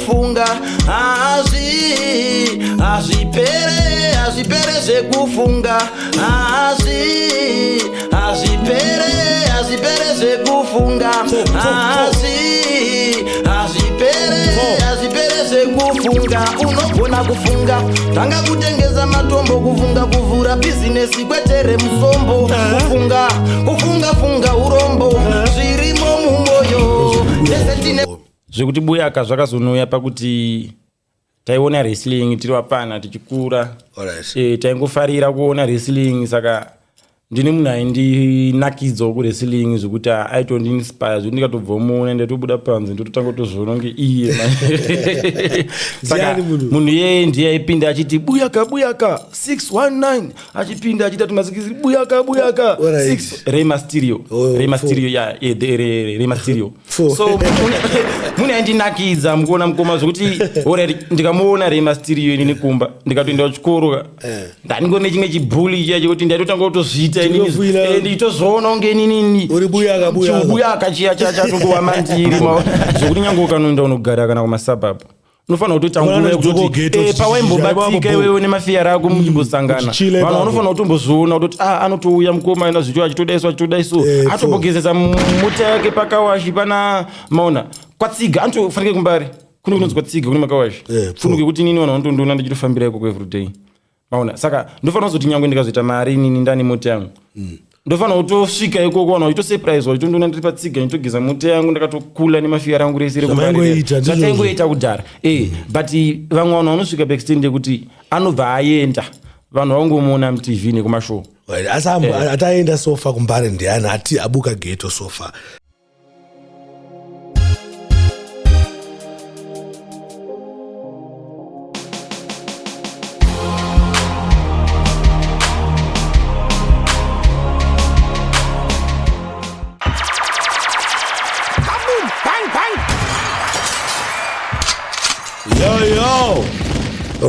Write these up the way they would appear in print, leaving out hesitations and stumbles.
zvekufunga. Hazvi, hazvipere, hazvipere zvekufunga. Hazvi, hazvipere, hazvipere zvekufunga. Hazvi, hazvipere, hazvipere zvekufunga. Unogona kufunga, tanga kutengesa matombo, kufunga kuvhura bhizinesi kwete remusombo. Kufunga, kufunga funga urombo zvirimo mumoyo tese tine. Zvekuti Buyaka zvakazonouya pakuti taiona wrestling tiri vapfana tichikura. Taingofarira kuona wrestling, saka ndini munhu aindinakidzawo kuwrestling zvekuti aitondinspire zvekuti ndikatobva muona ndaitobuda panze ndototanga kutozviona kunge iye. Saka Ndiani munhu? Munhu iyeye ndiye aipinda achiti "Buyaka, buyaka 619", achipinda achiita tumasikisi, "Buyaka, buyaka." 6 Rey Mysterio. Oh, Rey Mysterio, yeah, the Rey Mysterio. Four. So munhu aindinakidza mukuona mukoma zvekuti alright, ndikamuona Rey Mysterio inini kumba ndikatoenda kuchikoro ka, ndandingori nechimwe chibhuli chiya chekuti ndaitotanga kutozviita inini. Chinofila. Ndichitozoona kunge inini Uri buyaka, buyaka. Chibuyaka chiya chatongova mandiri, maona, zvekuti nyange ukanoenda unogara kana kumasuburb unofanira kutoita nguva Unoona yekutoti chidoko ghetto, pawaimbobatika chichi- iwewe nemafiya ako muchimbosangana, uchichila vanhu ipapo. vanofanira kutombozviona kutoti ah, anotouya mukoma ena zvicho achitodaiso achitodaiso, atombogezesa mota yake pakawashi pana, maona, kwatsiga anotofanike kumbari kune kunonzi kwatsiga kune makawashi. Funike kuti inini vanhu vanotondiona ndichitofambira ikoko everyday, maona. Saka ndofanira kuzoti nyange ndikazoita mari inini ndane mota yangu, ndofanira kutosvika ikoko vanhu vachitosurprise vachitondiona ndiri patsiga ndichitogeza mota yangu ndakatokula nemafiya rangu rese rekumbari. Zvamaingoita, ndizvozvo. Zvataingoita kudhara, but vamwe vanhu vanosvika paextent yekuti anobva aenda, vanhu vangomuona muTV nekumashow. Right. Asi ataenda so far kumbare ndiani ati abuka ghetto so far? Bang, bang. Yo, yo.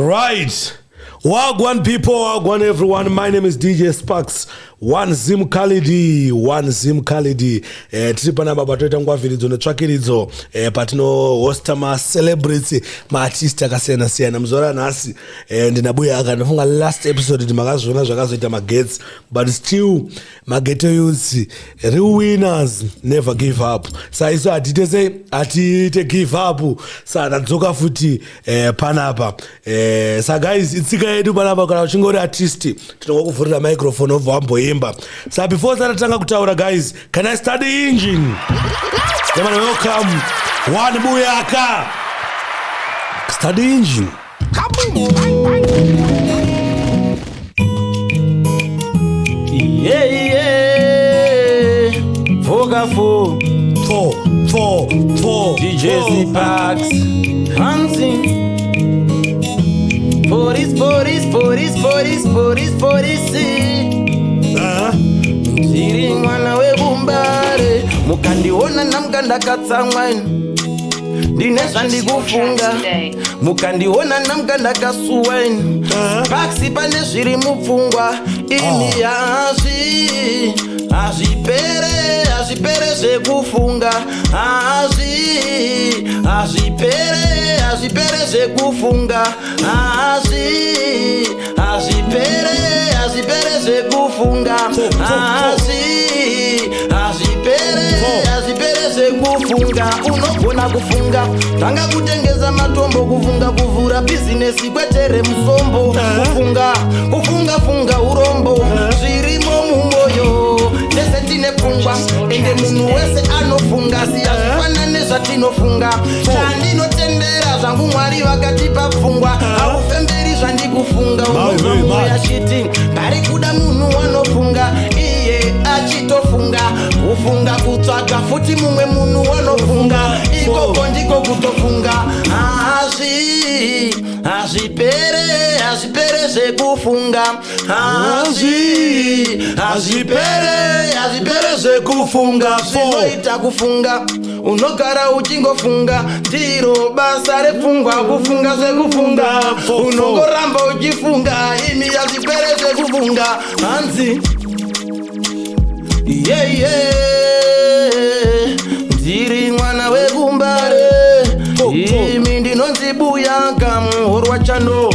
Right. Wagwan people, wagwan everyone. My name is DJ Sparks. One Zim Khalidi, one Zim Khalidi. Tiri panapa patoita ngwavhiridzo netsvakiridzo patinohosta macelebrities, maartist akasiyana siyana. Muzuva ranhasi ndina Buyaka. Ndofunga last episode kuti makazviona zvakazoita magetsi, but still maghetto youths, real winners never give up. Sa isu hatiite sei, hatiite give up. Sa tadzoka futi panapa. Sa guys, itsika yedu panapa, kana uchinge uri artist tinongokuvhurira microphone obva wamboimba. Sa before tatatanga kutaura guys, can I start the engine? Yeah, man, welcome one Buyaka. Start the engine. Kaboom! Bang, bang. Yeah. Four four. Four, four, four. DJ four. Sparks. Hansi. Forty, 40, 40, 40, 40, 46. Ndiri mwana wekumbare, mukandiona namuka ndakatsamwa, ndine zvandikufunga. Mukandiona namuka ndakasuwa, Sparks, pane zviri mupfungwa imi. Hazvi, hazvipere, hazvipere zvekufunga. Hazvi, hazvipere, hazvipere zvekufunga. Hazvi, hazvipere, hazvipere zvekufunga. Hazvi, hazvipere, hazvipere zvekufunga. Unogona kufunga, tanga kutengesa matombo, kufunga kuvhura bhizinesi kwete remusombo. Kufunga, kufunga funga urombo zvirimo mumoyo tese tine pfungwa, ende munhu wese anofunga, siya zvifanane zvatinofunga. Chandinotendera zvangu, Mwari vakatipa pfungwa, haufemberi zvandikufunga. Unobva Mai, mwoyo mai. achiti pari kuda munhu wanofunga, iye achitofunga kufunga kutsvaga futi mumwe munhu wanofunga, ikoko ndiko kutofunga. Hazvi, hazvipere, hazvipere zvekufunga. Hazvi, hazvipere, hazvipere zvekufunga. Zvinoita kufunga, unogara uchingofunga, ndiro basa repfungwa kufunga zvekufunga. Unongoramba uchifunga imi, hazvipere zvekufunga. Hanzi yeye, ndiri mwana wekumbare. Four, four. Imi. Ndinonzi Buyaka muhorwa chano.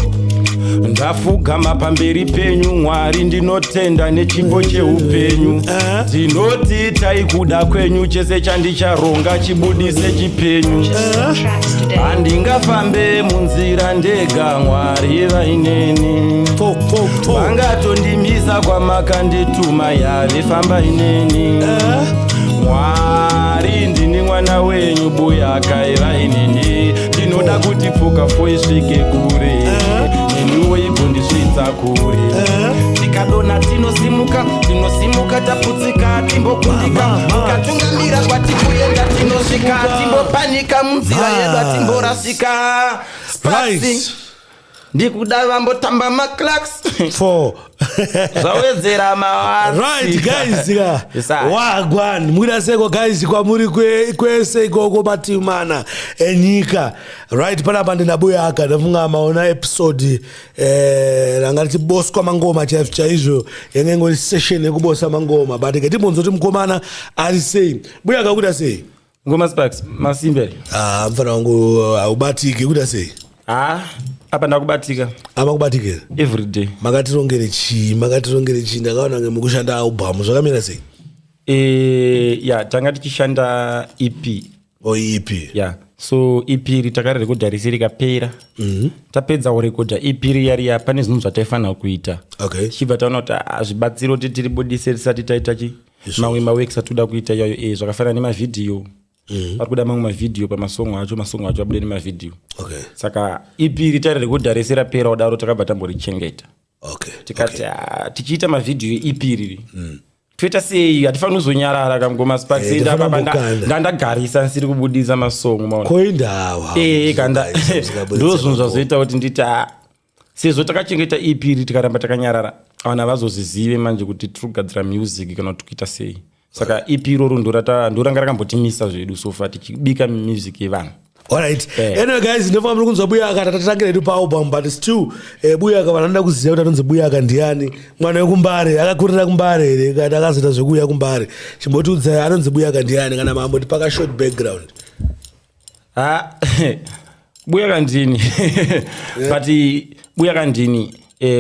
Ndafugama pamberi penyu Mwari, ndinotenda nechipo cheupenyu. Ndinoti taikuda kwenyu, chese chandicharonga chibudise chipenyu. Handingafambe munzira ndega, Mwari vaineni. Four, four, four. Vangatondimisa kwamakandituma, yave famba ineni. Mwari, ndini mwana wenyu Buyaka, ivaineni. Ndinoda kuti pfuka fo isvike kure, neniwo igondisvitsa kure. Tikadona tinosimuka, tinosimuka, taputsika timbokundika. Mukatungamira kwatikuenda tinosvika, timbopanika munzira yedu atimborasika. Right. Ndikuda vambotamba maclax. Four. Zvawedzera mawasi. Right guys ka. Yes, sir. Wagwan, muida seko guys, kwamuri kwese ikoko matimana enyika. Right, panapa ndinaBuyaka. Ndafunga maona episode ranga richiboswa mangoma chaizvo chaizvo, yange ingori session yekubosa mangoma, but ngatimbonzoti mukomana ari sei. Buyaka, kuita sei? Ngoma Sparks, masimberi. Ah, mfana wangu, haubatiki, kuita sei? Ha, apa ndakubatika. Amakubatikira. Everyday. Makatirongere chii? Makatirongere chii? Ndakaona nge mukushanda album, zvakamira sei? Ya, tanga tichishanda EP. O, EP. Ya, so EP iri takarirekodha rese rikapera. Tapedza kurekodha EP riya riya, pane zvinhu zvataifanira kuita. Tichibva taona kuti hazvibatsiri kuti tiribudise tisati taita chi mamwe maworks atoda kuita iyayo, zvakafanana nemavhidhiyo. Vari kuda mamwe mavhidhiyo pamasongo acho, masongo acho abude nemavhidhiyo. Saka EP iri tarirekodha rese rapera kudaro, takabva tamborichengeta. Tikati, "Ah, tichiita mavhidhiyo EP riri toita sei? Hatifaniri kuzonyarara kamugoma Sparks." Tofanira kumbokanda. Ndandagarisa ndisiri kubudisa masongo, maona. Koindawa. Kanda ndo zvinhu zvazoita kuti nditi, ah, sezvo takachengeta EP iri, tikaramba takanyarara, vanhu havazozvizive manje kuti tiri kugadzira music kana kuti kuita sei. Saka EP iroro ndoranga rakambotimisa zvedu so far tichibika music yevanhu. Alright. Eh. Anyway guys, ndinofanira muri kunzwa Buyaka. Tatatangira hedu paalbum, but still Buyaka, vanhu vanoda kuziva kuti anonzi Buyaka ndiani, mwana wekuMbare, akakurira kuMbare here kana akazoita zvekuuya kuMbare? Chimbotiudzai, anonzi Buyaka ndiani, kana mamboti paka short background. Ha, Buyaka ndini, but Buyaka ndini,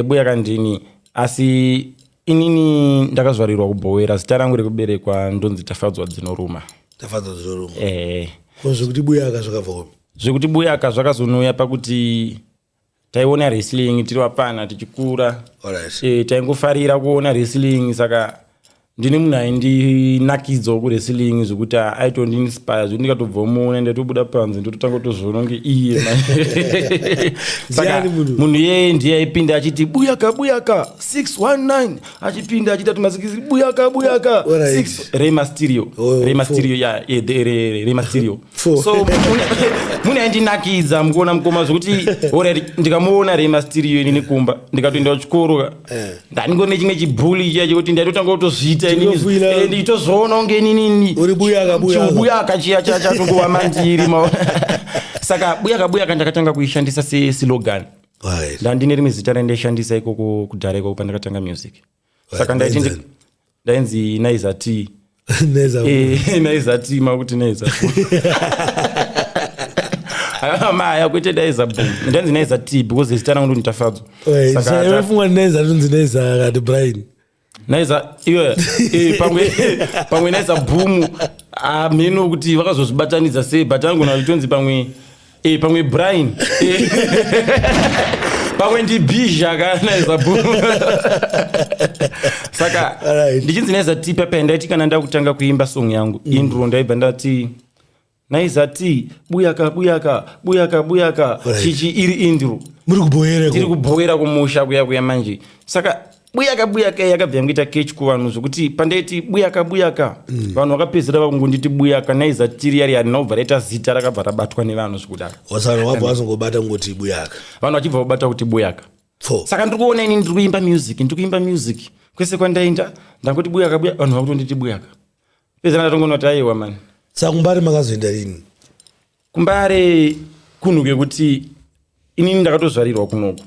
Buyaka ndini, asi inini ndakazvarirwa kuBhowera. Zita rangu rekuberekwa ndonzi Tafadzwa Dzinoruma. Tafadzwa Dzinoruma. Eh. Ko zvekuti Buyaka zvakabva kupi? Zvekuti Buyaka zvakazonouya pakuti taiona wrestling tiri vapana tichikura. Taingofarira kuona wrestling, saka ndini munhu aindinakidzawo kuwrestling, zvekuti aitondinspire, zvekuti ndikatobva muona ndatobuda panze ndototanga kutozviona kunge iye. Saka Ndiani munhu? Munhu iyeye ndiye aipinda achiti, "Buyaka, Buyaka 619," achipinda achiita tumasikisi, "Buyaka, Buyaka." 6 Rey Mysterio. Oh, Rey Mysterio, ya, Rey Mysterio. Four. So munhu aindinakidza mukuona mukoma, zvokuti alright, ndikamuona Rey Mysterio inini kumba, ndikatoenda kuchikoro, ndandingori nechimwe chibhuli chiya chekuti ndaitotanga kutozviita inini. Chinofila. Ndichitozoona kunge inini Uri Buyaka, Buyaka. Buyaka chiya chatongova mandiri, maona. Saka Buyaka, Buyaka ndakatanga kuishandisa seslogan. Ndandine rimwe zita randaishandisa ikoko kudhara ikoko pandakatanga music, saka ndaiti Ndainzi? ndainzi Naiza T. Naiza. Naiza T, makuti Naiza maya, kwete Naiza Boom. Ndanzi Naiza T because zita rangu ndonitafadzwa. Saka Iwefunga Naiza, tonzi Naiza kati Brian. Naiza iwe, pamwe Naiza Boom, hameno kuti vakazozvibatanidza sei, but angona kutonzi pamwe pamwe Brian, pamwe ndibhizha ka Naiza Boom. Saka ndichinzi Naiza T papa, ndaiti kana ndakutanga kuimba song yangu intro, ndaibva ndati, "Naiza T, Buyaka, Buyaka, Buyaka, Buyaka." Chichi iri intro. Muri kubhoyereko. Tiri kubhowera kumusha kuya kuya manje. Saka Buyaka, Buyaka yakabva yangoita catch kuvanhu, zvokuti pandaiti Buyaka, Buyaka, vanhu vakapedzisira vakungonditi Buyaka. Naiza T yari harina kubva raita zita, rakabva rabatwa nevanhu zvekudaro. Wasana wabva wazongobata kungoti Buyaka. Vanhu vachibva vabata kuti Buyaka. Four. Saka ndiri kuona ini ndiri kuimba music, ndiri kuimba music kwese kwandaenda, ndangoti Buyaka, Buyaka, vanhu vakutonditi Buyaka. Pedzana ndatongoona kuti aiwa mani. Saka kuMbare makazoenda rini? Kumbare kunhu kekuti inini ndakatozvarirwa kunoku.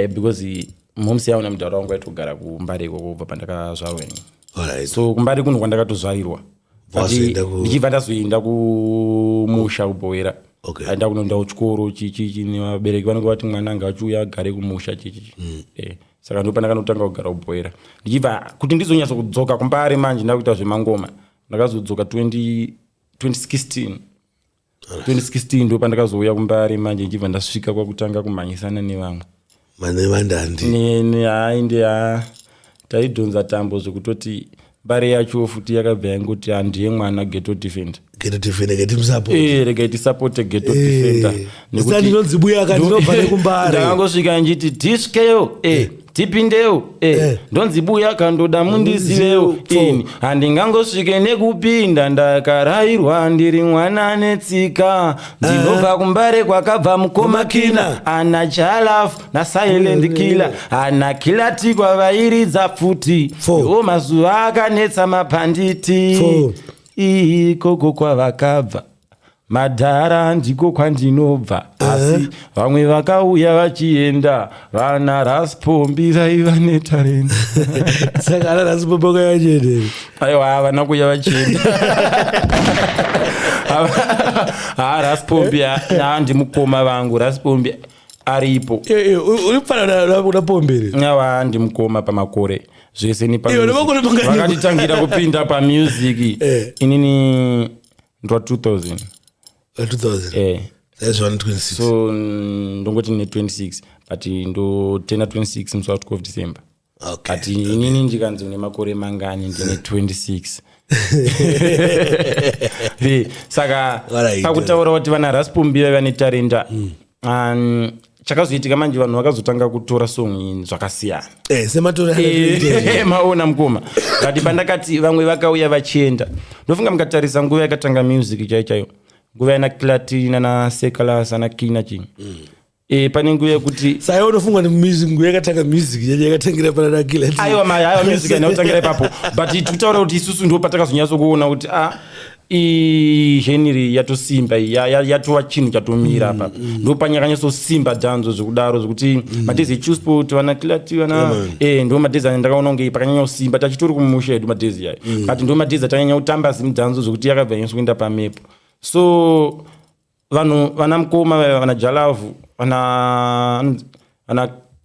Because momsi yaona mudhara wangu aitogara kuMbare ikoko kubva pandakazvarwa ini. So kuMbare kunhu kwandakatozvarirwa. But Wazoenda ndichibva ndazoenda kumusha kuBhowera. Okay. Aenda kunoenda kuchikoro chichichi nevabereki vanenge vati mwana anga achiuya agare kumusha chichichi. Saka ndo pandakanotanga kugara kuBuhera, ndichibva kuti ndizonyatso kudzoka kuMbare manje ndakuita zvemangoma. Ndakazodzoka 20 2016. 2016 ndo pandakazouya kuMbare manje, ndichibva ndasvika kwakutanga kumhanyisana nevamwe. Mane vandandi. Hai, ndi ha, taidhonza tambo zvekutoti Mbare yacho futi yakabva yangoti handiye mwana Ghetto Defender. Ghetto Defender ketimusapo. Regai tisapote Ghetto Defender. Zita ndinonzi Buyaka, ndinobva nekuMbare. Ndakangosvika nchiti tiskeyo, tipindewo. Ndonzi Buyaka, ndoda mundizivewo. Ini handingangosvike nekupinda, ndakarayirwa ndiri mwana netsika. Ndinobva kuMbare kwakabva mukomakina, ana Jalafu naSilent Killer, ana Killer T kwavairidza pfuti. Four. Iwo mazuva akanetsa mapanditi. Four. Ikoko kwavakabva madhara ndiko kwandinobva, asi vamwe vakauya vachienda, vana Raspombi vaiva netalent. Saka ana Rasipombi yachene? Aiwa, havana kuuya vachienda. Ha, Raspombi ndimukoma vangu, Raspombi aripo. Uri kufanana kuna Pombere. Awa, ndimukoma pamakore zvese. Iwe, nemakore mangani? Vakatitangira kupinda pamusic. Inini ndwa 2000. 2000? That's 126. So ndongoti ne26, but ndotena 26 musi wa12 December. But inini ndikanzi une makore mangani, ndine 26. Saka pakutaura kuti vana Raspombi vaiva netarenda, chakazoitika manje, vanhu vakazotanga kutora song iyi zvakasiyana. Sematora. Maona mukoma, but pandakati vamwe vakauya vachienda, ndofunga mukatarisa nguva yakatanga music chaiyo chaiyo, nguva yana Killer T nana Sekalas ana Kina chii, pane nguva yekuti Saiwa, unofunga ni music, nguva yakatanga music yacho yakatangira pana naKiller T? Aiwa, mai, aiwa, music haina kutangira ipapo, but tikutaura kuti isusu ndo patakazonyatsokuona kuti a igenre yatosimba iyi, yatova chinhu chatomira apa. Ndo panyakanyatsosimba dhanzo zvekudaro, zvekuti madhezi eChillspot, vana Killer T, vana ndo madhezi anya ndakaona kunge pakanyanya kusimba. Tachitori kumusha yedu madhezi ayo, but ndo madhezi atanyanya kutamba zimudhanzo zvekuti yakabva yanyatso kuenda pamepo. So vanhu vana mukoma vaya, vana Jalavhu, vana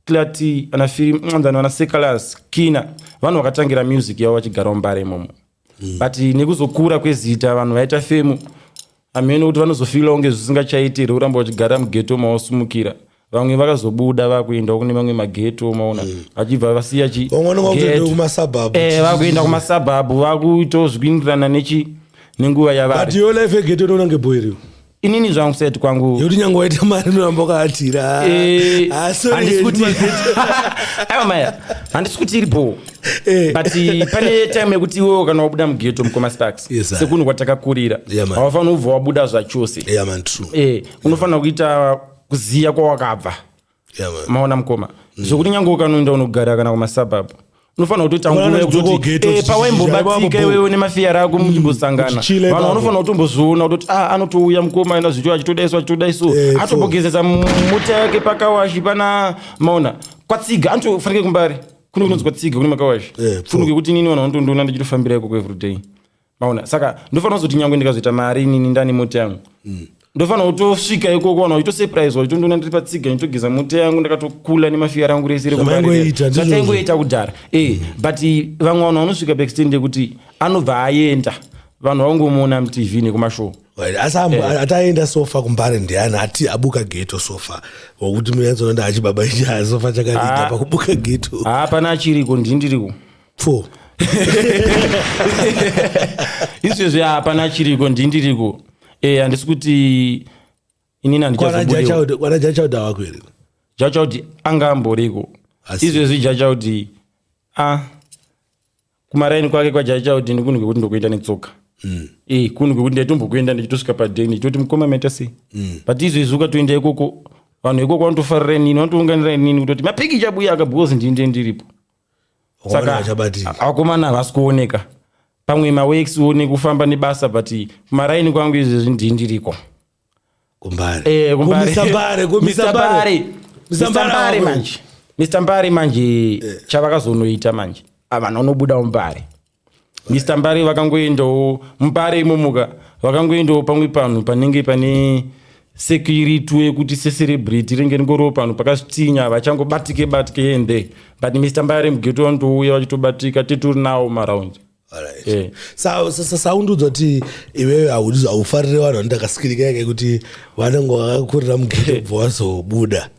Killer T, vana Firimnzani, vana Sekalas, Kina, vanhu vakatangira music yavo vachigara muMbare imomo. But nekuzokura kwezita, vanhu vaita fame, hamene kuti vanozofila kunge zvisingachaitiri kuramba vachigara mughetto mawasumukira. Vamwe vakazobuda vakuendawo kune mamwe maghetto, maona, vachibva vasiya chi Vamwe vanonga kutoenda ghetto. kumasabhabhu. Vakuenda kumasabhabhu, vakuitawo zvikuindirana nechi nenguva But yavari. yo life yeghetto inoona ngebhoiriwo? Inini zvangu seti kwangu Yekuti nyange waita mari unoramba wakaatira. Ah, sorry, Handisi kuti yechimaghetto. aiwa maya, handisi kuti iripo, but pane time yekuti iwewo kana wabuda mughetto, mukoma Sparks, Yes, sir. sekunhu kwatakakurira, Yeah, man. haufaniri kubva wabuda zvachose. Yeah man, true. Unofanira kuita kuziya kwawakabva. Yeah man. Maona mukoma, zvokuti nyange ukanoenda unogara kana kumasabhabhu, unofanira kutoita Unofanira nguva kudzoka yekutoti kughetto, pawaimbobatika iwewe nemafiya ako muchimbosangana, uchichila vanhu ipapo. vanofanira kutombozviona kutoti ah, anotouya mukoma ena zvicho achitodaiso achitodaiso, atombogezesa mota yake pakawashi pana, maona, kwatsiga anotofanike kuMbare kune kunonzi kwatsiga kune makawashi. Kune kwekuti inini vanhu vanotondiona ndichitofambira ikoko everyday, maona. Saka ndofanira kuzoti nyange ndikazoita mari inini ndane mota yangu, ndofanira kutosvika ikoko vanhu vachitosurprise, vachitondiona ndiri patsiga ndichitogeza mota yangu, ndakatokula nemafiya rangu rese. Zvamaingoita, ndizvozvo. Zvataingoita kudhara. But vamwe vanhu vanosvika paextent yekuti anobva aenda, vanhu vangomuona muTV nekumashow. Right. Asi ataenda so far kuMbare ndiani ati abuka ghetto so far, wokuti munyatsononda achibaba ichi so far chakalida Ah. pakubuka ghetto? Hapana achiriko, ndindiriko. Four. Izvezvi hapana achiriko, ndindiriko. Handisi kuti inini handichazobudiwo. Kwana Jachauda wako here? Jachaudi anga amboriko. Izvezvi Jachaudi a kumaraini kwake kwaJachaudi ndikunhu kwekuti ndokuenda netsoka. Kunhu kwekuti ndaitombokuenda ndichitosvika padeni ndichitoti mukoma maita sei. But izvezvi ukatoenda ikoko, vanhu ikoko vanotofarira inini, vanotounganira inini kutoti mapikicha Buyaka, because ndinde ndiripo. Saka achabatika. Vakomana havasi kuoneka, pamwe maworks nekufamba nebasa, but kumaraini kwangu izvezvi ndindiriko. KuMbare. Kumbare. Kumisa Mbare, kumisa Mr. Mbare. Mbare. Mr. Mr. Mbare Mbare wako. manje, Mr Mbare manje, chavakazonoita manje, vanhu vanobuda muMbare. Mr Mbare vakangoendawo muMbare imomoka, vakangoendawo pamwe panhu panenge pane Security yekuti secelebrity ringe ringoriwo pano pakazvitinya, vachangobatike batike here and there, but Mr Mbare mughetto vanotouya vachitobatika, titori nawo maround. Alright. Eh. Saundiudza kuti iwewe haufariri vanhu vanoita kaskiri kaya kekuti vanenge vakakurira mughetto, bva wazobuda.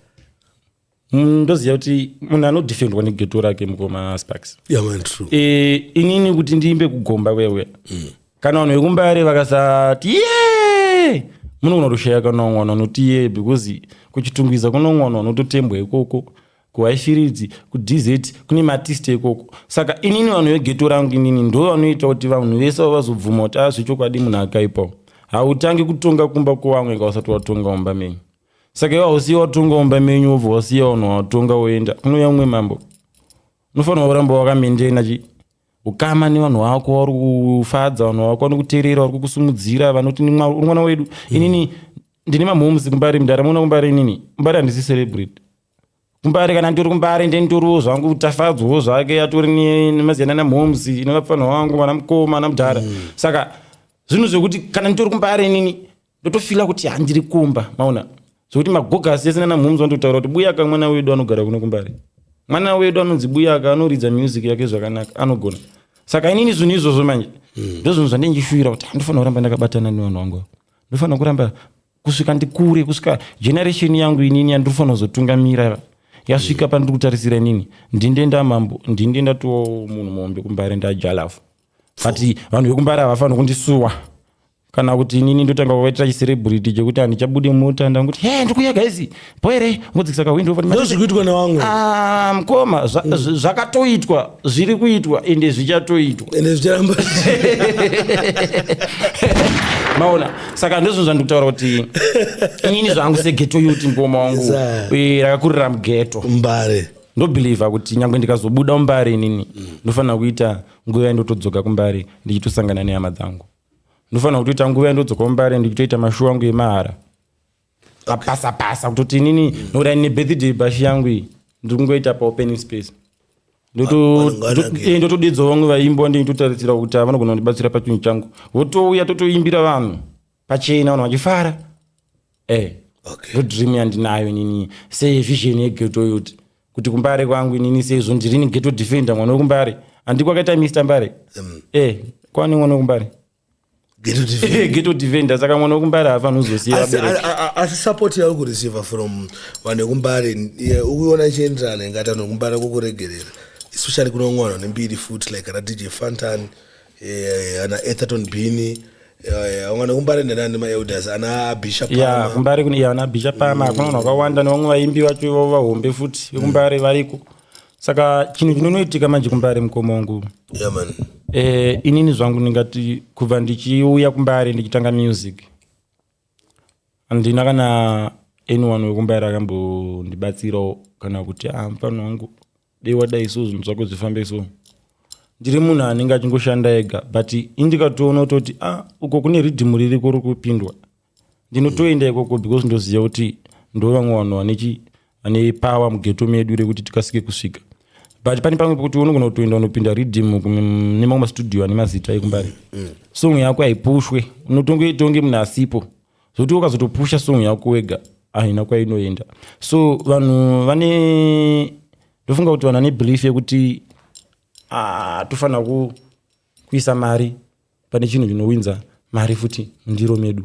Ndoziva kuti munhu anodefendwa neghetto rake, mukoma Sparks. Yeah man, true. Inini kuti ndiimbe kugomba kweuya, kana vanhu vekumbare vakasati ye, munogona kutoshaya kana umwe vanhu vanoti ye, because kuchitungwiza kuno umwe vanhu vanototembwa ikoko, kuHighfields, kuDZ kune maartist ikoko. Saka inini vanhu veghetto rangu inini ndo vanoita kuti vanhu vese vazobvuma kuti azvechokwadi munhu akaipawo. Hautangi kutonga kumba kwevamwe kausati watonga mumba menyu. Saka iwe hausiya watonga mumba menyu, wobva wasiya vanhu watonga, woenda kunouya mumwe mambo. Unofanira kuramba wakamaintaina chi ukama nevanhu vako, vari kufadza vanhu vako, vanokuteerera, vari kukusumudzira, vanoti uri mwana wedu. Inini ndine mamhomes kumbari, mundaramuona kumbari. Inini kumbari handisi celebrity kumbari. Kana nditori kumbari, ndenditoriwo zvangu tafadzwawo zvake, atori nemaziyana namhomes nevapfanha vangu, vana mukoma namudhara. Saka zvinhu zvekuti kana nditori kumbari inini ndotofeela kuti handiri kumba, maona, zvokuti magogasi ese nana mhomes vanototaura kuti Buyaka mwana wedu anogara kuno kumbari, mwana wedu anonzi Buyaka, anoridza music yake zvakanaka, anogona. Saka inini zvinhu izvozvo manje ndo zvinhu zvandinjishuvira kuti handifanira kuramba ndakabatana nevanhu vangu ava. Ndofanira kuramba kusvika ndikure, kusvika generation yangu inini yandinofanira kuzotungamira yasvika pandiri kutarisira. Inini ndinde ndamambo, ndinde ndatiwo munhu muhombe kumbare, ndajalafu, but vanhu vekumbare havafaniri kundisuwa kana kuti inini ndotanga kuvaitira chicelebrity chekuti handichabude mota, ndanguti, "He, ndikuya guys, boere ngodzikisa kahwindo." Ndo zviri kuitwa nevamwe. Ah, mukoma, zvakatoitwa, zviri kuitwa, ende zvichatoitwa. Ende zvicharamba. Maona, saka ndozvinhu zvandikutaura kuti inini zvangu seghetto youth, mukoma wangu, Yes, rakakurira mughetto, Mbare. Ndobelieva kuti nyange ndikazobuda mumbare, inini ndofanira kuita nguva yandotodzoka kumbare ndichitosangana nehama dzangu. Ndofanira kutoita nguva yandodzoka kumbare ndichitoita mashow angu emahara, kapasa pasa, kutoti inini nokuti aine birthday bash yangu iyi ndiri kungoita paopen space. Vanhu vanake. Ndotodedzawo vamwe vaimbi nditotarisira kuti vanogona kundibatsira pachinhu changu, votouya totoimbira vanhu pachena, vanhu vachifara. Ndo dream yandinayo inini sevision yeghetto youth, kuti kumbare kwangu inini sezvo ndirini ghetto defender, mwana wekumbare, handi kwakaita Mr Mbare, kwani mwana wekumbare. Ghetto defender. Ghetto defender. Saka mwana wekumbare haafaniri kuzosiya vabereki. Asi support yauri kureceiva from vanhu vekumbare ukuiona ichienderana ingati vanhu vekumbare kukuregerera, especially kuno vamwe vanhu vane mbiri futi like ana DJ Fantan, ana Etherton Bini, vamwe vekumbare ndanani, maelders ana Bishop Ya. Palmer. Kumbare kune, ya, ana Bishop Pama, kuna vanhu vakawanda nevamwe vaimbi vacho ivavo vahombe futi vekumbare variko. Saka chinhu chinonoitika manje kumbare, mukoma wangu, Yeah man. Inini zvangu ndingati kubva ndichiuya kumbare ndichitanga music, handina kana anyone wekumbare akambondibatsirawo kana kuti, "Ah, mufano wangu, dei wadai so, zvinhu zvako zvifambe so." Ndiri munhu anenge achingoshanda ega, but indikatoona kutoti, ah, uko kune riddim ririko riri kupindwa, ndinotoenda ikoko because ndoziva kuti ndo vamwe vanhu vane power mughetto medu rekuti tikasike kusvika. But pane pamwe pekuti unogona kutoenda unopinda riddim nemamwe mastudio ane mazita ekumbare, song yako haipushwe, unotongoitonge munhu asipo, zvokuti ukazotopusha song yako wega haina kwainoenda. So vanhu vane, ndofunga kuti vanhu vane belief yekuti, ah, tofanira kuisa mari pane chinhu chinowinza mari futi mundiro medu.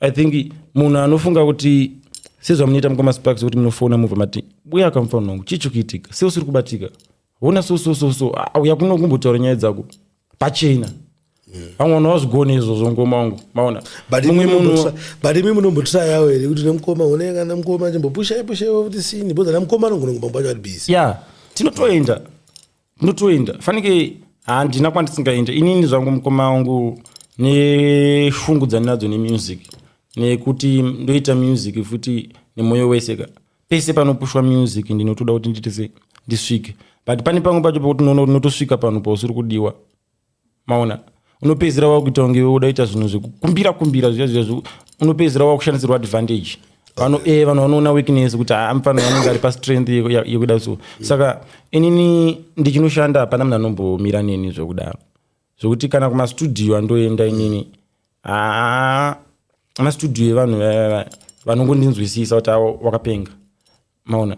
I think munhu anofunga kuti sezvamunoita, mukoma Sparks, kuti munofona mubva mati, "Buya kamufaniro wangu, chii chikuitika? Sei usiri kubatika? Ona so so so so." Ah, uya kuno kumbotaura nyaya dzako pachena. Vamwe vanhu vazvigone izvozvo, ngoma wangu, maona. But Mumwe imi munhu but imi munombotrayawo here kuti nemukoma une kana mukoma chimbopushai pushaiwo kuti sini, because namukoma anogona kumba kwacho ari busy? Ya, tinotoenda, tinotoenda. Fanike handina kwandisingaenda inini zvangu, mukoma wangu, neshungu dzandinadzo nemusic, nekuti ndoita music futi nemwoyo wese ka. Pese panopushwa music ndinotoda kuti ndiite se ndisvike, but pane pamwe pacho pekuti unoona kuti unotosvika panhu pausiri kudiwa, maona. Unopedzisira wakuita kunge uda kuita zvinhu zvekukumbira kumbira zviya zviya, unopedzisira wakushandisirwa advantage. Vanhu vanhu vanoona weakness kuti mufana anenge ari pastrength yekuda so. Saka inini ndichinoshanda, hapana munhu anombomira neni zvekudaro, zvokuti kana kumastudio andoenda inini, haa, mastudio evanhu vaya vaya Vanongondinzwisisa kuti avo wakapenga, maona.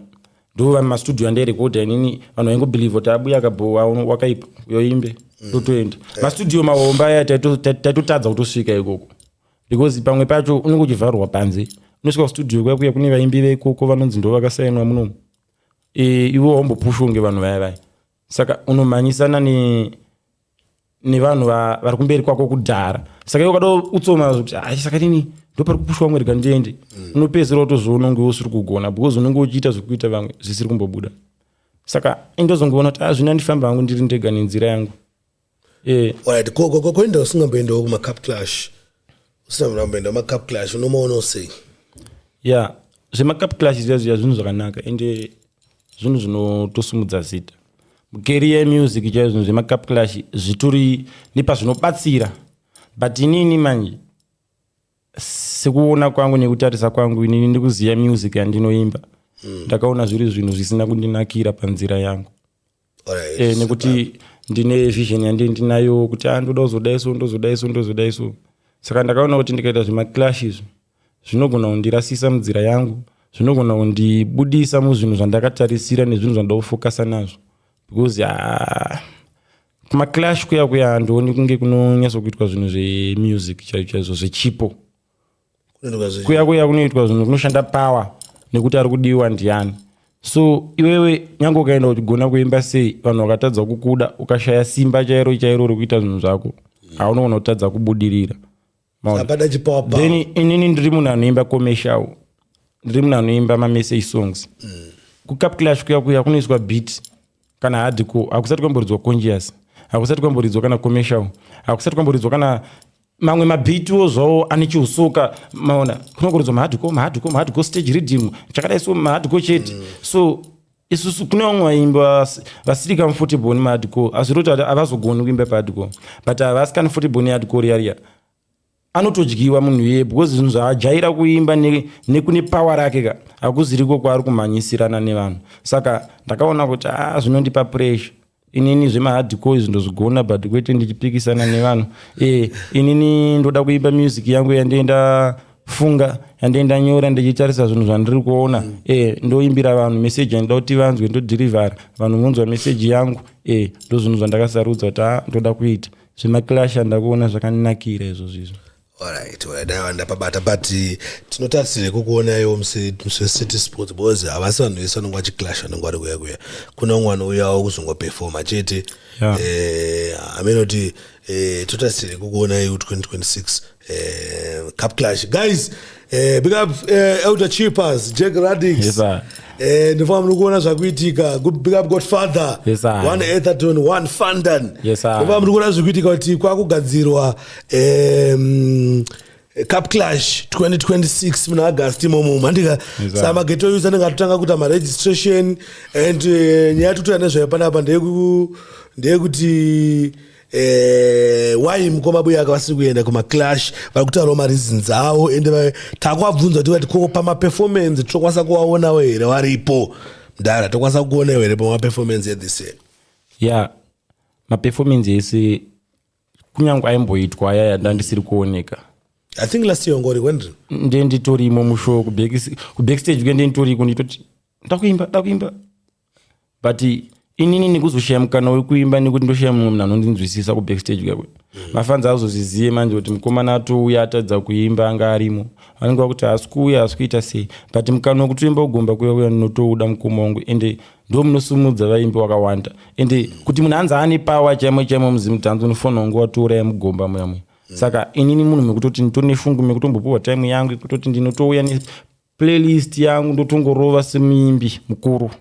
Ndo mastudio andairekodha inini, vanhu vaingobhilivha kuti abuya akabhowa, wakaipa, yoimbe totoenda. Mastudio mahomba aya taitotadza kutosvika ikoko because pamwe pacho unenge uchivharurwa panze. Unosvika kustudio kuya kuya kune vaimbi veikoko vanonzi ndo vakasainwa munomu. Iwe waumbopushwa kunge vanhu vaya vaya, saka unomhanyisana nevanhu vari kumberi kwako kudhara. Saka iwe ukada utsoma kuti ai, saka nini ndo pari kupushwa vamwe, rega ndiende, unopedzisira utozviona unge usiri kugona because unenge uchiita zvekuita vamwe zvisiri kumbobuda. Saka indozongoona kuti a, zvino ndifamba hangu ndiri ndega nenzira yangu. Alright, koenda usingamboendawo kumacup clash, usina kumboenda kumacup clash, unomaonawo sei? Ya, zvemacup clash zviya zviya zvinhu zvakanaka, ende zvinhu zvinotosumudza zita mucareer yemusic chaizo. Zvinhu zvemacup clash zvitori nepazvinobatsira, but inini manje, sekuona kwangu nekutarisa kwangu, inini ndikuziva music yandinoimba. Ndakaona zviri zvinhu zvisina kundinakira panzira yangu. Nekuti ndine vision yandi ndinayo kuti a, ndoda kuzodai so, ndozodai so, ndozodai so. Saka ndakaona kuti ndikaita zvemaclash izvi zvinogona kundirasisa munzira yangu, zvinogona kundibudisa muzvinhu zvandakatarisira nezvinhu zvandoda kufokasa nazvo, because kumaclash kuya kuya handioni kunge kunonyatsokuitwa zvinhu zvemusic chaizvo chaizvo zvechipo. Kunoitwa zve Kuya kuya kunoitwa zvinhu, kunoshanda power nekuti ari kudiwa ndiani. So iwewe nyange ukaenda uchigona kuimba sei, vanhu vakatadza kukuda, ukashaya simba chairo chairo rekuita zvinhu zvako, haunogona kutadza kubudirira. Maona? Hapana chipower power. Then inini ndiri munhu anoimba commercial, ndiri munhu anoimba mamessage songs. Kucup clash kuya kuya kunoiswa beat kana hardcore, hakusati kwamboridzwa conscious, hakusati kwamboridzwa kana commercial, hakusati kwamboridzwa kana mamwe mabhitiwo zvawo ane chiusoka, maona. Kunongoridzwa mahardcore, mahardcore, mahardcore, stage rhythm chakadai, so mahardcore chete. So isusu kune vamwe vaimbi vasiri comfortable nemahardcore, hazviroti kuti havazogoni kuimba pahardcore, but havasi comfortable nehardcore riya riya. Anotodyiwa munhu iyeye because zvinhu zvaajaira kuimba nekune power rake ka, hakuziriko kwaari kumhanyisirana nevanhu. Saka ndakaona kuti a, zvinondipa pressure. Inini zvemahardcore izvi ndozvigona, but kwete ndichipikisana nevanhu. Inini ndoda kuimba music yangu yandienda funga, yandienda nyora, ndichitarisa zvinhu zvandiri kuona. Ndoimbira vanhu meseji yandoda kuti vanzwe, ndodhirivhara, vanhu vonzwa meseji yangu. Ndo zvinhu zvandakasarudza kuti a, ndoda kuita zvemaclash. Andakuona zvakandinakira izvozvo izvo. Alright, aiwa, ndapabata, but tinotarisire kukuonaiwo musi weCity Sports, because havasi vanhu vese vanonge vachiclash vanonge vari kuya kuya. Kune umwe anouyawo kuzongopefoma chete. Amenoti totarisire kukuonai 2026 Cup Clash. Guys, big up Elder Chippers, Jack Radix. Yes, sir. Ndinofanira muri kuona zvakuitika. Big up Godfather. Yes, sir. One Etherton, one Fandan. Yes, sir. Ndinofanira muri kuona zvikuitika kuti kwakugadzirwa Cup Clash 2026 muna August imomo, mandika. Yes, sir. Saka maghetto youth anenge atotanga kuita maregistration and nyaya yatotoya nezvayo panapa ndeyekuti why mukoma Buyaka vasiri kuenda kumaclash. Vari kutaurawo mareasons avo, ende takuvabvunza kuti vati ko pamaperformance tokwanisa kuvaonawo here varipo? Mudhara, tokwanisa kuonawo here pamaperformance ethis year? Ya, maperformance ese kunyange aimboitwa aya ndandisiri kuoneka. I think last year ngori wendri. Nde nditorimo mushow kubackstage kuya, ndenditoriko, nditoti ndakuimba, ndakuimba, but inini nekuzoshaya mukana wekuimba nekuti ndoshaya mumwe munhu anondinzwisisa kubackstage kuya kuya. Mafanzi azozviziye manje kuti mukomana atouya atadza kuimba, anga arimo, vanenge vakuti haasi kuuya, haasi kuita sei, but mukana wekutoimba kugomba kuya kuya ndinotouda, mukoma wangu, ende ndo munosumudza vaimbi wakawanda. Ende kuti munhu anzi ane power chaimo chaimo muZimdancehall, unofanira kunge watouraya mugomba muya muya. Saka inini munhu mekutoti nditori nefungu mekutombopiwa time yangu yekutoti ndinotouya neplaylist yangu, ndotongorova semuimbi mukuru,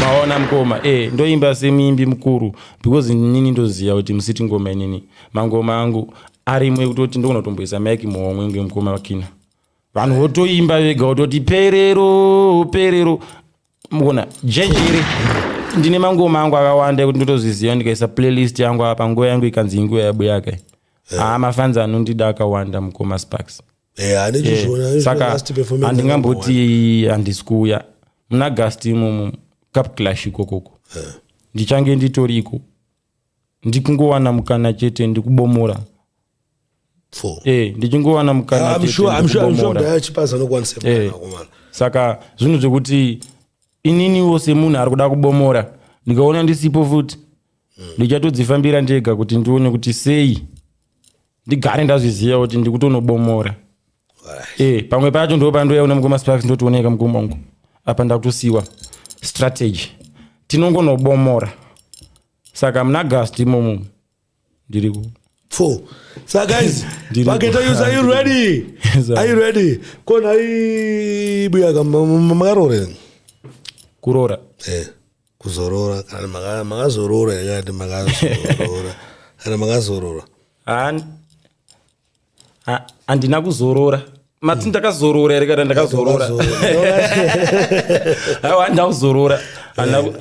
maona mukoma. Ndoimba semuimbi mukuru because inini ndoziva kuti musiti ngoma, inini mangoma angu arimo ekutoti ndogona kutomboisa maiki muhomwe ngemukoma vakina, vanhu votoimba vega, vototi perero perero, mukona jejere. Ndine mangoma angu akawanda ekuti ndotozviziva, ndikaisa playlist yangu apa, nguva yangu ikanzi inguva yaBuyaka, haa, mafanzi anondida akawanda, mukoma Sparks. Handizvona. Saka handingamboti handisi kuuya muna August imomo, Cup Clash ikokoko ndichange nditoriko, ndikungowana mukana chete ndikubomora. Four. Ndichingowana mukana I'm chete sure, I'm sure, I'm sure ndikubomora. mudhara Chipaz anokwanisa mukana. Saka zvinhu zvekuti ininiwo semunhu ari kuda kubomora, ndikaona ndisipo futi, ndichatodzifambira ndega kuti ndione kuti sei ndigare ndazviziva kuti ndikutonobomora. Alright. Pamwe pacho ndo pandoyaona mukoma Sparks, ndotioneka mukoma wangu apa ndakutosiwa strategy, tinongonobomora. Saka muna August imomo ndiri ku Four. So guys, Ndiri Maghetto youths, are you ready? Yes, Are you ready? Kona ibuyaka makarora. Kurora? Kuzorora kana makazorora yakati makazorora. Kana makazorora. Handina kuzorora. Mati ndakazorora here kana ndakazorora? Aiwa, handina kuzorora.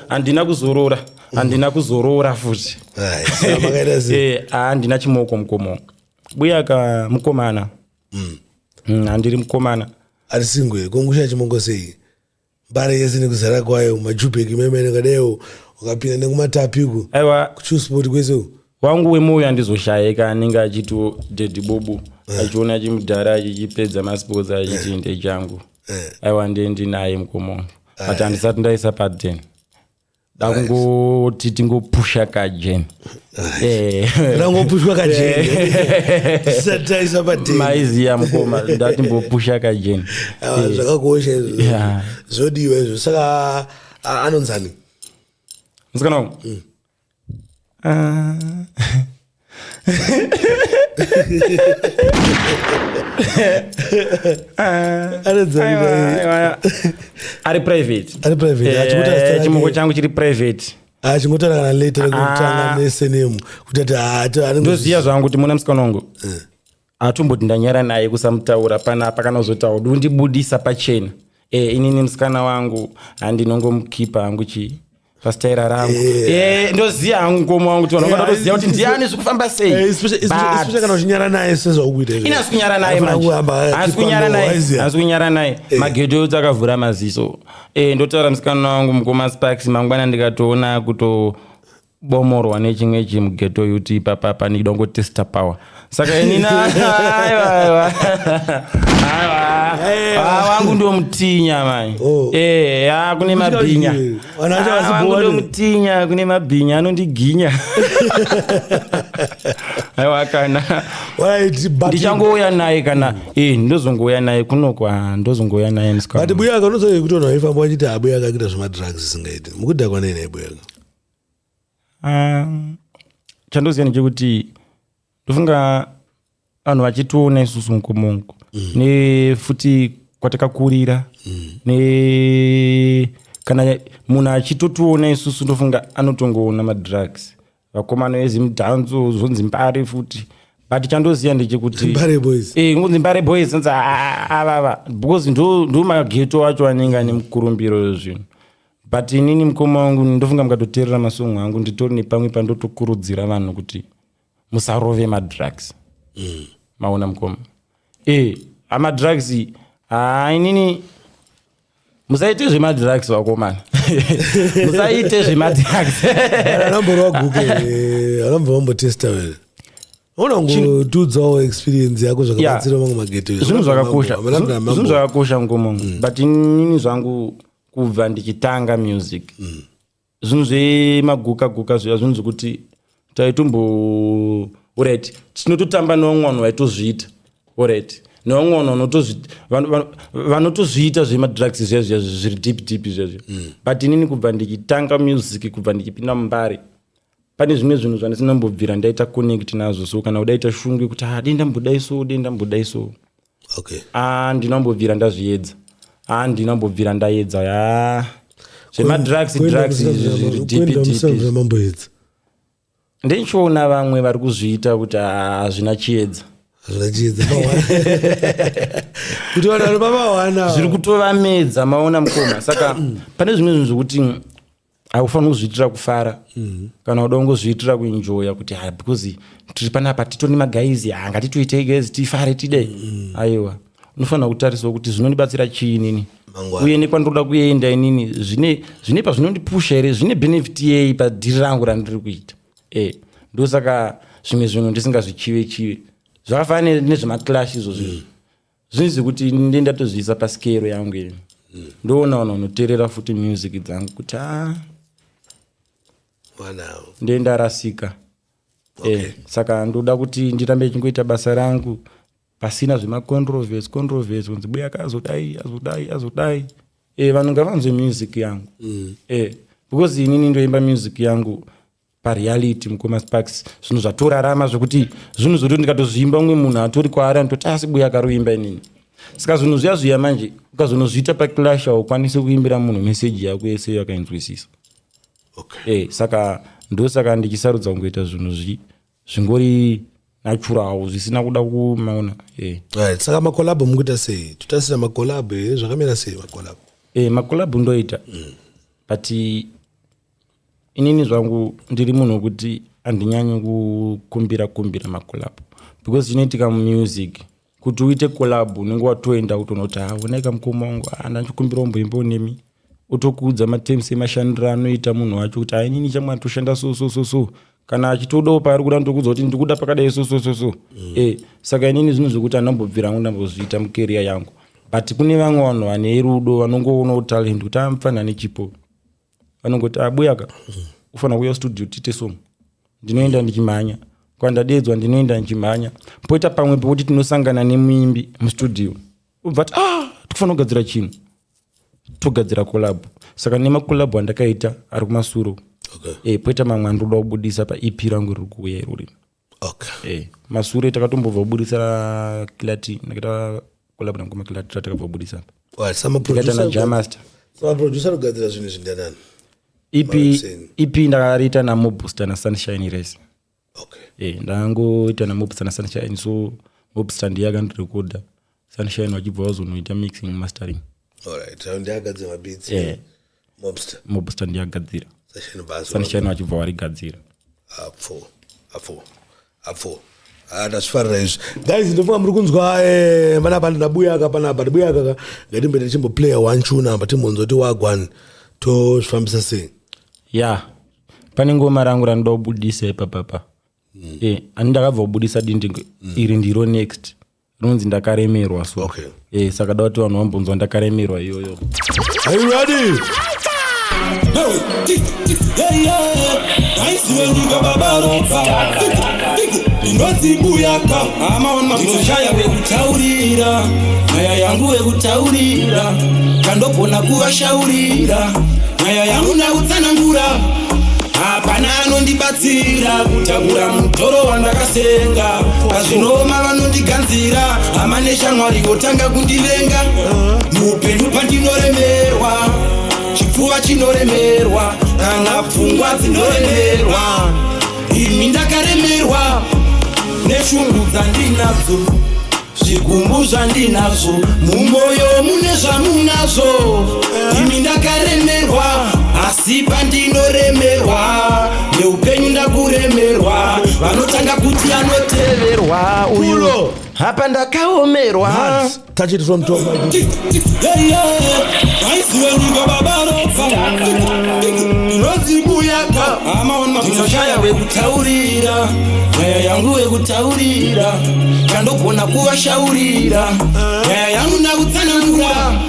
Handina kuzorora, handina kuzorora futi. Right. Saka makaita sei? Handina chimoko mukomo buyaka mukomana. Handiri mukomana. Ari single kongusha chimongo sei? Mbare yese nekuzara kwayo majubheki memene kadeyo ukapinda nekumatapiku Aiwa. kuchusport kwese uku. Wangu wemwoyo handizoshayika anenge achiti daddy bobo, achiona chimudhara achichipedza masports achiti ndechangu. Aiwa, ndiye ndinaye mukoma wangu, but handisati ndaisa paden, dakungoti tingopusha kajen. Rangopushwa kajeni. Tisati taisa padeni. Maiziya mukoma, ndatimbopusha kajen. Aiwa, zvakakosha izvo. Zvodiwa izvo. Saka anonzani? Musikana wangu. Ah. Anonzani? Aiwa, aiwa. Ari private. Ari private, achikuti azita rake- Chimoko changu chiri private. Achingotaura kana letter rekutanga Ah. nesenemu kuti ati anenge- Ndoziya zvangu kuti muna musikana wangu hatomboti ndanyara naye kusamutaura panapa kana kuzotaura undibudisa pachena. Inini musikana wangu handinongomukipa hangu chi pasitaira rangu. Ndoziya hangu mukoma wangu kuti vanhu vanoda kutoziva kuti ndiani, zvikufamba sei. Especially kana uchinyara naye sezvaukuita izvo. Ini hasi kunyara naye Anofanira manje. kuhamba Hasi kunyara naye. waiziya. Hasi kunyara naye. Maghetto youth akavhura maziso. Ndotaura musikana wangu mukoma Sparks, mangwana ndikatoona kutobomorwa nechimwe chimughetto youth ipapapa, ndida kungotesta power. Saka inina aiwa, aiwa, aiwa. Ah, wangu ndomutinya mai. Oh. Ya kune mabhinya. Vanhu vacho Ah, wangu vasibhowani. ndomutinya, kune mabhinya anondiginya. Aiwa kana Alright, but- ndichangouya naye kana ndozongouya naye kunoko. Ah, ndozongouya naye musikana. But buyaka unozoe kuti vanhu vaifamba vachiti abuyaka akuita zvemadrugs isingaiti mukudhakwa nei naye buyaka? Ah, chandoziva ndechekuti ndofunga vanhu vachitiona isusu mukomongo nefuti kwatakakurira ne kana munhu achitotiona isusu, ndofunga anotongoona madrugs, vakomana vezimudhanzo zvonzi Mbare futi. But chandoziva ndechekuti Mbare boys. Ngunzi Mbare boys nzi avava because ndo maghetto acho anenge ane mukurumbiro zvinhu. But inini mukoma wangu, ndofunga mukatoteerera masongo angu, nditori nepamwe pandotokurudzira vanhu kuti musarove madrugs. Maona mukoma, amadrugs haa, inini musaite zvemadrugs vakomana, musaite zvemadrugs. Anamborwa guke, anambova vambotesta were unongotudzawo experience yako zvakabatsira mamwe maghetto. Zvinhu zvakakosha, zvinhu zvakakosha mukoma wangu. But inini zvangu kubva ndichitanga music, zvinhu zvemaguka guka zviya, zvinhu zvekuti taitombo, alright, tinototamba nevamwe vanhu vaitozviita, alright, nevamwe vanhu vanotozviita zvemadrugs zviya zviya zviri deep deep zviya zviya. But inini kubva ndichitanga music, kubva ndichipinda muMbare, pane zvimwe zvinhu zvandisina mbobvira ndaita connect nazvo. So kana kudaita shungu yekuti ah, dei ndambodai so, dei ndambodai so, ah, ndinombobvira ndazviedza, ah, ndinombobvira ndaedza ya zvemadrugs drugs izvi zviri deep deep izvi. Mamboedza? Ndichiona vamwe vari kuzviita kuti ah, hazvina chiedza. Hazvina chiedza kuti vanhu vari pamawana. Zviri kutovamedza, maona mukoma. Saka pane zvimwe zvinhu zvokuti haufaniri kuzviitira kufara kana uda kungozviitira kuenjoya kuti ha, because tiri panapa titori nemaguys, ha, ngatitoitei guys tifare tidei. Aiwa, unofanira kutarisawo kuti zvinondibatsira chii inini Mangwana. uye nekwandoda kuenda inini, zvine pazvinondipusha here, zvine benefit yei padhiri rangu randiri kuita. Ndosaka zvimwe zvinhu ndisingazvichive chive. Zvakafanana nezvemaclash izvozvo. Zvinhu zvekuti ndi ndatozviisa paskero yangu ini. Ndoona vanhu vanoteerera futi music dzangu kuti a Wanawo. Ndendarasika. Saka ndoda kuti ndirambe ndichingoita basa rangu pasina zvemacontroversy, controversy, kunzi Buyaka azodai, azodai, azodai. Vanhu ngavanzwe music yangu, because inini ndoimba music yangu pareality, mukoma Sparks, zvinhu zvatorarama, zvekuti zvinhu zvoti ndikatozviimba, umwe munhu atori kwaari anototi, "Asi Buyaka ruimba inini." Saka zvinhu zviya zviya manje ukazonozviita paclash, haukwanisi kuimbira munhu meseji yako yese yakainzwisisa. Saka ndosaka ndichisarudza kungoita zvinhu zvingori natural, zvisina kuda kumaona. Right, saka macollabo mukuita sei? Totasira macollabo here? Zvakamira sei macollabo? Macollabo ndoita, but inini zvangu ndiri munhu wekuti handinyanyi kukumbira kumbira macollabo, because chinoitika mumusic, kuti uite collab unenge watoenda kutonoti, "Ha, onaika mukoma wangu, ndachikumbira umboimbawo nemi." Otokuudza materms emashandiro anoita munhu wacho kuti, "Ainini chamwari toshanda so so so so." Kana achitodawo paari kuda, ndokuudza kuti ndikuda pakadai so so so so. Saka inini zvinhu zvekuti handambobvira hangu ndambozviita mucareer yangu, but kune vamwe vanhu vane rudo vanongoonawo talent kuti amufana nechipo, vanongoti, "Abuyaka, ufanira kuuya studio tiite song." Ndinoenda ndichimhanya kwandadedzwa, ndinoenda ndichimhanya. Poita pamwe pekuti tinosangana nemuimbi mustudio, ubva ti, "Ah, tikufanira kugadzira chinhu," togadzira collab. Saka nemacollab andakaita ari kumasuro. Poita mamwe andinoda kubudisa paEP rangu riri kuuya irori. Masure takatombobva kubudisa Kilati, ndakaita collab namukoma Kilati, ratakabva kubudisa apa. Right, Tikaita naJamaster. Samaproducer kugadzira zvinhu zvindanani? EP. Markseni. EP ndakariita naMobster naSunshine Race. Ndangoita naMobster naSunshine, so Mobster ndiye akandirekodha, Sunshine vachibva vazonoita mixing, mastering. Alright, ayo ndiagadzira mabeats? Eh. Mobster? Mobster ndiye agadzira. Sunshine basi. Sunshine vachibva varigadzira. Apfo, apfo, apfo. Ah, ndazvifarira izvi, guys. Ndofunga muri kunzwa panapa ndabuyaka panapa, ndibuyaka ka. Ngatimbe tichimboplaya one tune apa, timbonzwa kuti wagwan, tozvifambisa sei. Ya, pane ngoma rangu ranoda kubudisa ipapapa. Ani ndakabva kubudisa dindi iri, ndiro next rinonzi "Ndakaremerwa" so. Saka da kuti vanhu vambonzwa "Ndakaremerwa" iyoyo. Are you ready? Aisiwe nyika babaropa, ndinonzi Buyaka, ndinoshaya wekutaurira nyaya yangu, wekutaurira kandogona kuvashaurira nyaya yangu, ndautsanangura, hapana anondibatsira kutakura mutoro wandakasenga. Pazvinoma vanondiganzira, hama neshamwari votanga kundivenga. Muupenyu pandinoremerwa, chipfuva chinoremerwa, kana pfungwa dzinoremerwa. Imi ndakaremerwa neshungu dzandinadzo, zvigumbu zvandinazvo mumwoyo, mune zvamunazvo. Imi ndakaremerwa, asi pandinoremerwa neupenyu, ndakuremerwa, vanotanga kuti anoteverwa uyu. Pulo. Hapa ndakaomerwa. Mad. Touch it from top. Aisiwe nyika babaropa, ndinonzi Buyaka, Ndinoshaya wekutaurira nyaya yangu, wekutaurira kandogona kuvashaurira nyaya yangu, ndakutsanangura,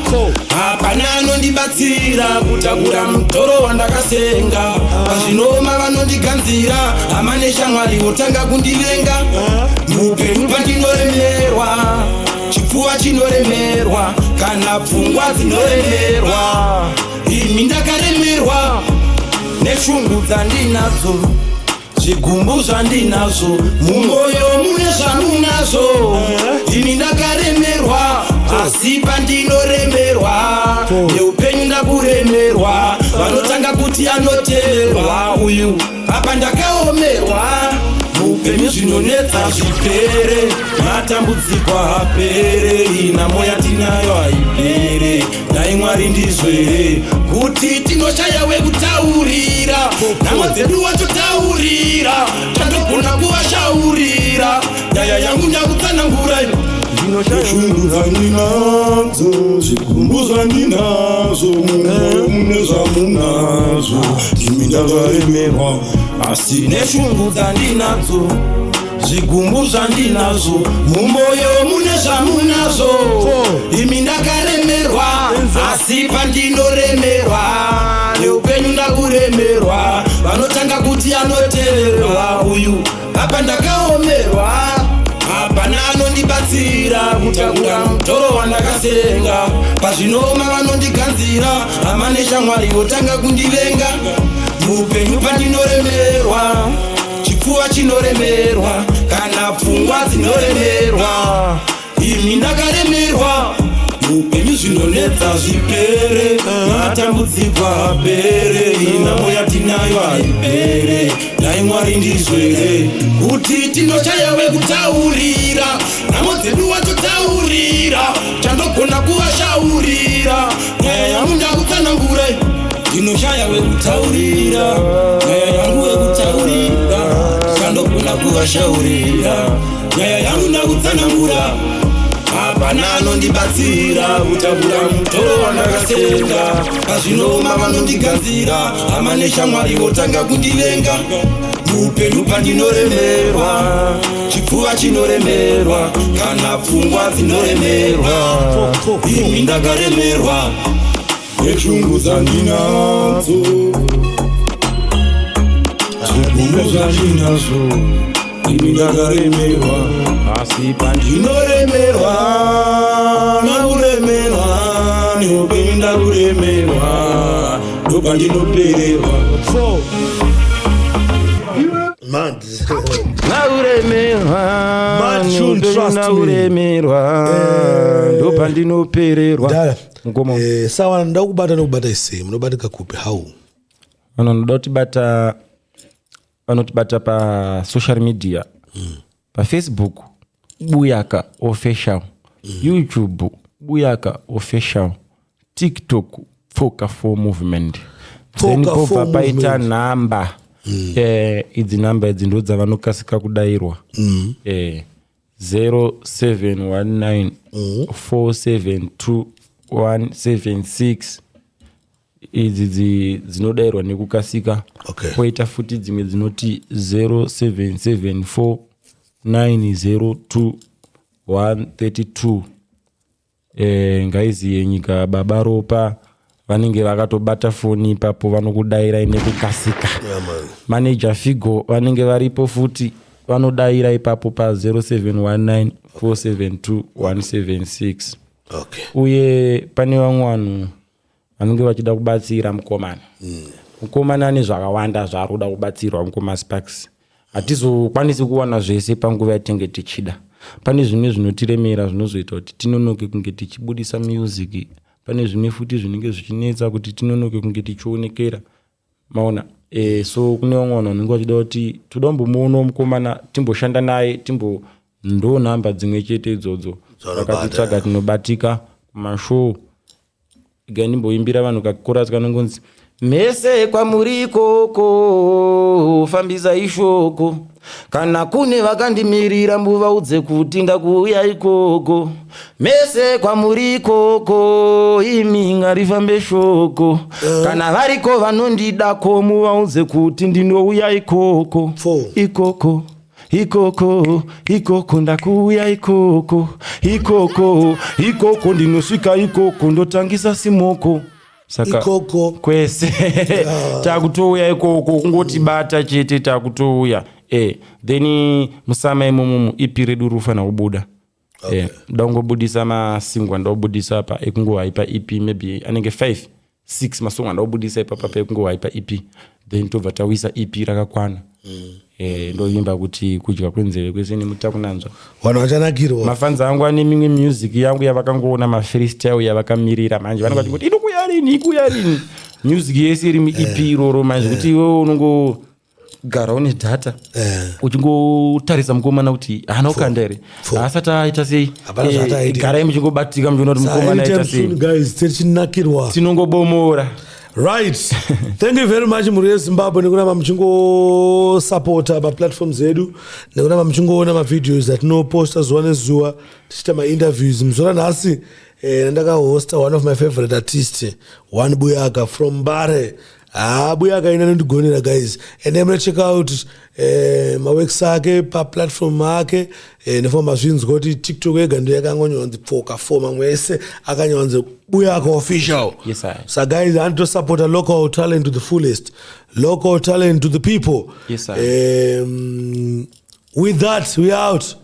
hapana anondibatsira kutakura mutoro wandakasenga. Pazvinoma vanondiganzira, hama neshamwari votanga kundivenga. Muupenyu pandinoremerwa, chipfuva chinoremerwa, kana pfungwa dzinoremerwa. Imi ndakaremerwa neshungu dzandinadzo, zvigumbu zvandinazvo mumwoyo, mune zvamunazvo. Ini ndakaremerwa, asi pandinoremerwa neupenyu, ndakuremerwa, vanotanga kuti anoteverwa uyu. Apa ndakaomerwa muupenyu, zvinonetsa zvipere, matambudziko hapere, inamo yatinayo haipere. Dai Mwari ndizvo here kuti tinoshaya wekutaurira nhamo dzedu, watotaurira tandogona kuvashaurira nyaya yangu, ndakutsanangura. Shungu dzandinadzo, zvigumbu zvandinazvo mumwoyo, mune zvamunazvo. Imi ndakaremerwa, asi Neshungu dzandinadzo, Zvigumbu zvandinazvo mumwoyo, mune zvamunazvo. Imi ndakaremerwa, asi pandinoremerwa neupenyu ndakuremerwa, vanotanga kuti anoteverwa uyu. Apa ndakaomerwa, hapana anondibatsira kutakura mutoro wandakasenga. Pazvinooma vanondiganzira, hama neshamwari votanga kundivenga. Muupenyu pandinoremerwa, chipfuva chinoremerwa, kana pfungwa dzinoremerwa. Imi ndakaremerwa muupenyu, zvinonetsa zvipere, matambudziko apere, inhamo yatinayo haipere. Dai Mwari ndizwere kuti tinochaya wekutaurira nhamo dzedu, watotaurira chandogona kuvashaurira. Nyaya yangu ndakutsanangura, ndinoshaya wekutaurira nyaya yangu, wekutaurira chandogona kuvashaurira. Nyaya yangu ndakutsanangura, hapana anondibatsira kutakura mutoro wandakasenga. Pazvinooma vanondiganzira, hama neshamwari votanga kundivenga. Muupenyu pandinoremerwa, chipfuva chinoremerwa, kana pfungwa dzinoremerwa. Imi ndakaremerwa neshungu dzandinadzo, zvigumbu zvandinazvo. Imi ndakaremerwa, asi pandi ndinoremerwa, nakuremerwa neupenyu, ndakuremerwa, ndopandinopererwa. Four. Mad. Nauremerwa. Mad tune, trust me. Nauremerwa, ndopandinopererwa. Dara. Mukoma. Sawa, ndakubata nokubata isei? Munobatika kupi? How? Vanhu vanoda kutibata vanotibata pasocial media, paFacebook Buyaka Official, YouTube Buyaka Official, TikTok Pfoka 4 Movement. Then Pfoka pobva 4 paita Movement. nhamba. Idzi nhamba idzi ndo dzavanokasika kudayirwa. 0719 472 176, idzi dzinodayirwa nekukasika. Poita futi dzimwe dzinoti 0774 902 132. Ngaiziye nyika Baba Ropa vanenge vakatobata foni ipapo, vanokudayirai nekukasika. Yeah, man. Manager Figo vanenge varipo futi, vanodayira ipapo pa0719 472 176. Uye pane vamwe vanhu vanenge vachida kubatsira mukomana. Mukomana ane zvakawanda zvaari kuda kubatsirwa, mukoma Sparks. Hatizokwanisi kuwana zvese panguva yatinge tichida. Pane zvimwe zvinotiremera zvinozoita kuti tinonoke kunge tichibudisa music. Pane zvimwe futi zvinenge zvichinetsa kuti tinonoke kunge tichionekera, maona? So kune vamwe vanhu vanenge vachida kuti toda kumbomuonawo mukomana, timboshanda naye, timbo ndo nhamba dzimwe chete idzodzo. Dzaunobata. Vakatitsvaga tinobatika kumashow. Igai ndimboimbira vanhu kakorasi kanongonzi mese kwamuri ikoko, fambisa ishoko. Kana kune vakandimirira, muvaudze kuti ndakuuya ikoko. Mese kwamuri ikoko, imi ngarifambe shoko. Kana variko vanondidako, muvaudze kuti ndinouya ikoko. Four. Ikoko, ikoko, ikoko, ndakuuya ikoko, ikoko, ikoko, ndinosvika ikoko, ndotangisa simoko. Saka Ikoko. kwese takutouya ikoko, kungotibata chete takutouya. Then musama imomomo EP redu rufanira kubuda. Ndoda kungobudisa masingwa, ndakubudisa pa ekungohaipa EP, maybe anenge 5 6 masongo andakubudisa ipapa pa ekungohaipa EP, then tobva tawisa EP rakakwana. Ndovimba kuti kudya kwenzeve kwese nemutakunanzva. Vanhu vachanakirwa. Mafanzi angu ane mimwe music yangu yavakangoona, mafreestyle yavakamirira manje. Vanenge vachingoti inokuya rini, ikuya rini? Music yese iri muEP iroro manje, kuti iwewe unongogara une data uchingotarisa mukomana kuti haana kukanda here, Four. haasati aita sei. Hapana zvaati aite. Garai muchingobatika muchiona kuti mukomana aita Anytime sei. soon, guys, tichinakirwa. Tinongobomora. Right, thank you very much, mhuri yeZimbabwe, nekuramba muchingosapota maplatforms edu, nekuramba muchingoona mavideos atinoposta zuva nezuva tichiita mainterviews. Muzuva ranhasi ndakahosta one of my favorite artist, one Buyaka from Mbare. Ah, Buyaka ina nondigonera, guys. And then check out maworks ake paplatform ake, nefoma mazvinzwa kuti TikTok yega ndo yakangonyonzi Pfoka 4, mamwe ese akanyonzi Buyaka Official. Yes, sir. So guys, andosupporta local talent to the fullest, local talent to the people. Yes, sir. With that, we out.